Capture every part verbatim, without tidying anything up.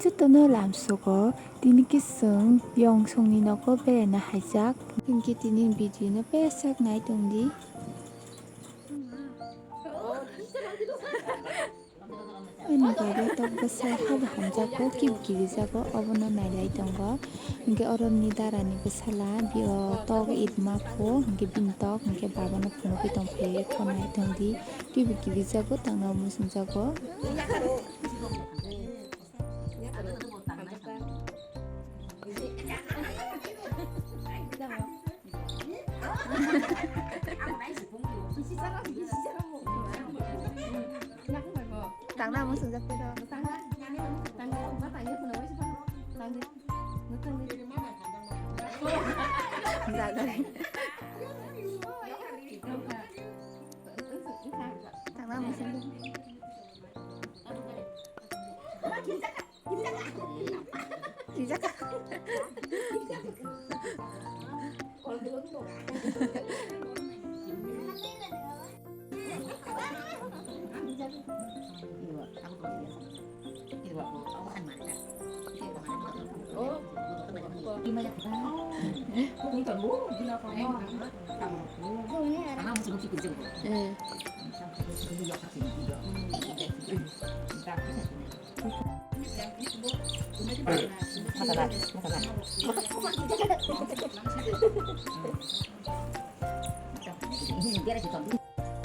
Jotono lamsogo, tini kiswng Yongsongni nogo beraina haijak. Hinkhe tini video no pesak nai tongdi. Ani baba tok bwsa habo hamjago, kibi kibi jago, obono nailai tongo. Hinkhe oroni darani bwsala, bio tok idma pho, hinkhe bini tok, hinkhe babano phunugwi tongphai, tho nai tongdi, kibi kibi jago, tangna muchung jago. Tangna muchung jak tero. Tangna muchung jak.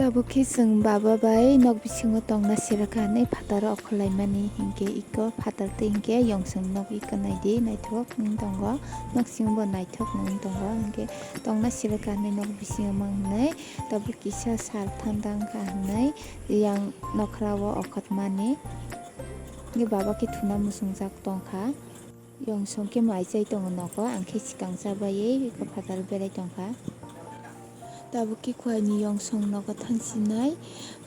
Tabuk khe chwng baba bai nok bisingo tongna siraka hinwi phataro okhorlaimani, hinkhe iko phatar twi hinkhe Yongsong nok iko naidi naithok wng tongo, nok simi bo naithok wng tongo, hinkhe tongna siraka hinwi nok bisingo mang hinwi tabuk kisa sal thandang kha hinwi yang nokhrao okhormani. Hinkhe baba khe thuna muchungjak tongkha. Yongsong khe mai chai tongo nogo, ang khe swkang cha baiwi eko phataro berai tongkha. Tabuk khe khuaini Yongsong nogo thangsinai,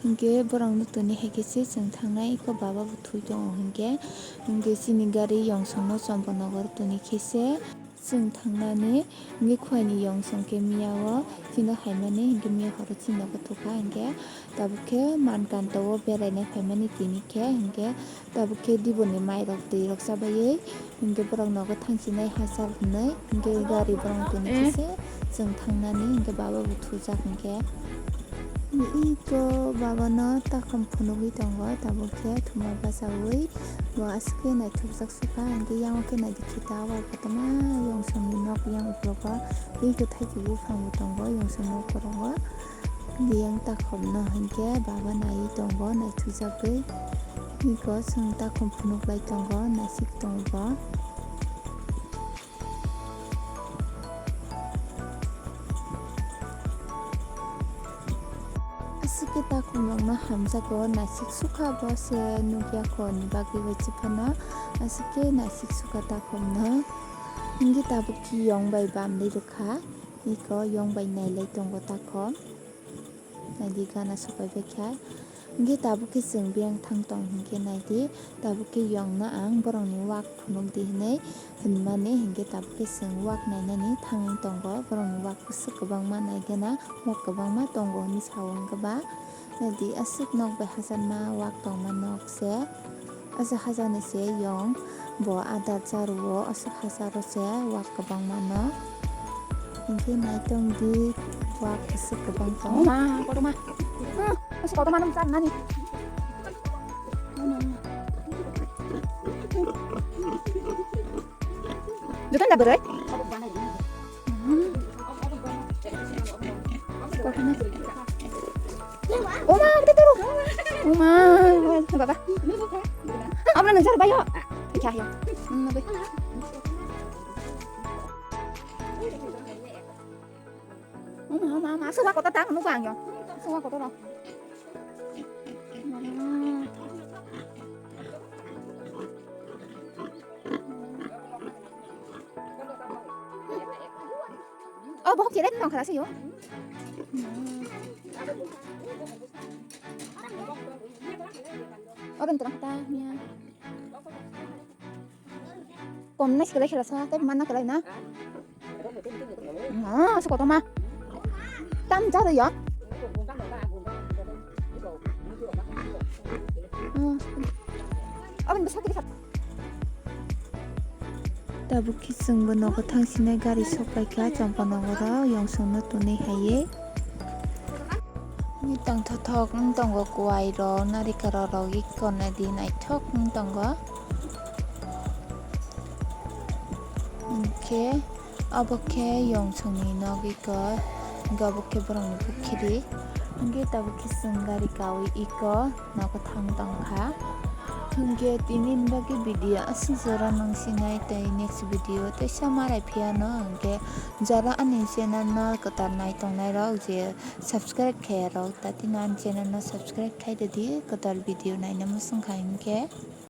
hinkhe borokno toni hai khe se chwng thangnai, eko baba bo thwi tongo hinkhe, hinkhe chini gari Yongsong no Chombo nogo toni khe se chwng thangnani. Hinkhe khuaini Yongsong khe miyao chini haimani, hinkhe miya horo chini nogo thukha, hinkhe tabuk khe Mankanto o beraina phaimani tini khe, hinkhe tabuk khe diboni mairok twirok chabaiwi, hinkhe borok nogo thangsinai hachal hinwi, hinkhe gari borok toni khe se chwng thangnani, hinkhe baba bo thujak hinkhe. Iko babano takhum phunugwi tongo, tabuk khe thuma bachaui bo aswk khe naithokjak sukha, hinkhe yango khe naidi khe tower kotorma Yongsongni nok yang uklogo tei kwthai khe buphang bo tongo Yongsong nok korongo. Biyang takhumno hinkhe baba naiwi tongo naithokjagwi, iko chwng takhum phunuklai tongo naisik tongo. Aswk khe takhumrokno hamjago, naisik sukha bo se nukya kho ni bagwi bai se phano aswk khe naisik sukha takhumno. Hinkhe tabuk khe yong bai bamli rwkha, iko yong bai nailai tongo takhum. Naidi gana sopai bai kha. Hinkhe tabuk khe chwng biyang thang tong hinkhe naidi, tabuk khe yongno ang borokni wak phunuk di hinwi hinmani, hinkhe tabuk khe chwng wak nainani thangwi tongo. Borokni wak bwswk kwbangma naigana, wak kwbangma tongo hinwi sao hinkhe ba. Naidi aswk nok bai hacharma wak tongma nok se. Aswk hachani se yong bo adar charu o, aswk hacharo se wak kwbangma no. Hinkhe naitong di wak aswk kwbang tong. Ma, kotorma. Hmm, aswk kotorma nung chak nani. Joto na bwrwi? Hmm. Kotorma. Oma, tei toro. Oma, baba. Abra nang jar bayo. Kya ya? Hmm, nang bai. Oma, oma, oma. Suwa kotor ta, nugo ang yo. Suwa kotor ro. Hmm. Oh, bohok chere tong khala se yo. Oben tong ta niya. Kom na sikala khala sa, tei manna khala na. Ah, su kotor ma. Tam ja ya. Ah, oben bisa kiri sa. Tabuk khe chwngbo nogo thangsinai gari soklaikha Champanagar o Yongsongno tonwi haiwi. Ni tongthothok wng tongo kuwai rok, narikal rok iko naidi naithok wng tongo. Hinkhe obo khe Yongsongni nok iko, hinkhe obo khe borokni pukhiri. Hinkhe tabuk khe chwng gari kawi iko nogo thang tongkha. Hinkhe tini ni bagwi video aswk jora nang sinai tei next video teisa marai phiyano, hinkhe jora ani channel no kwtal nai tongnai rok je subscribe khaiya rok, ta tini ani channel no subscribe khai didi, kwtal video naina muchung kha hinkhe.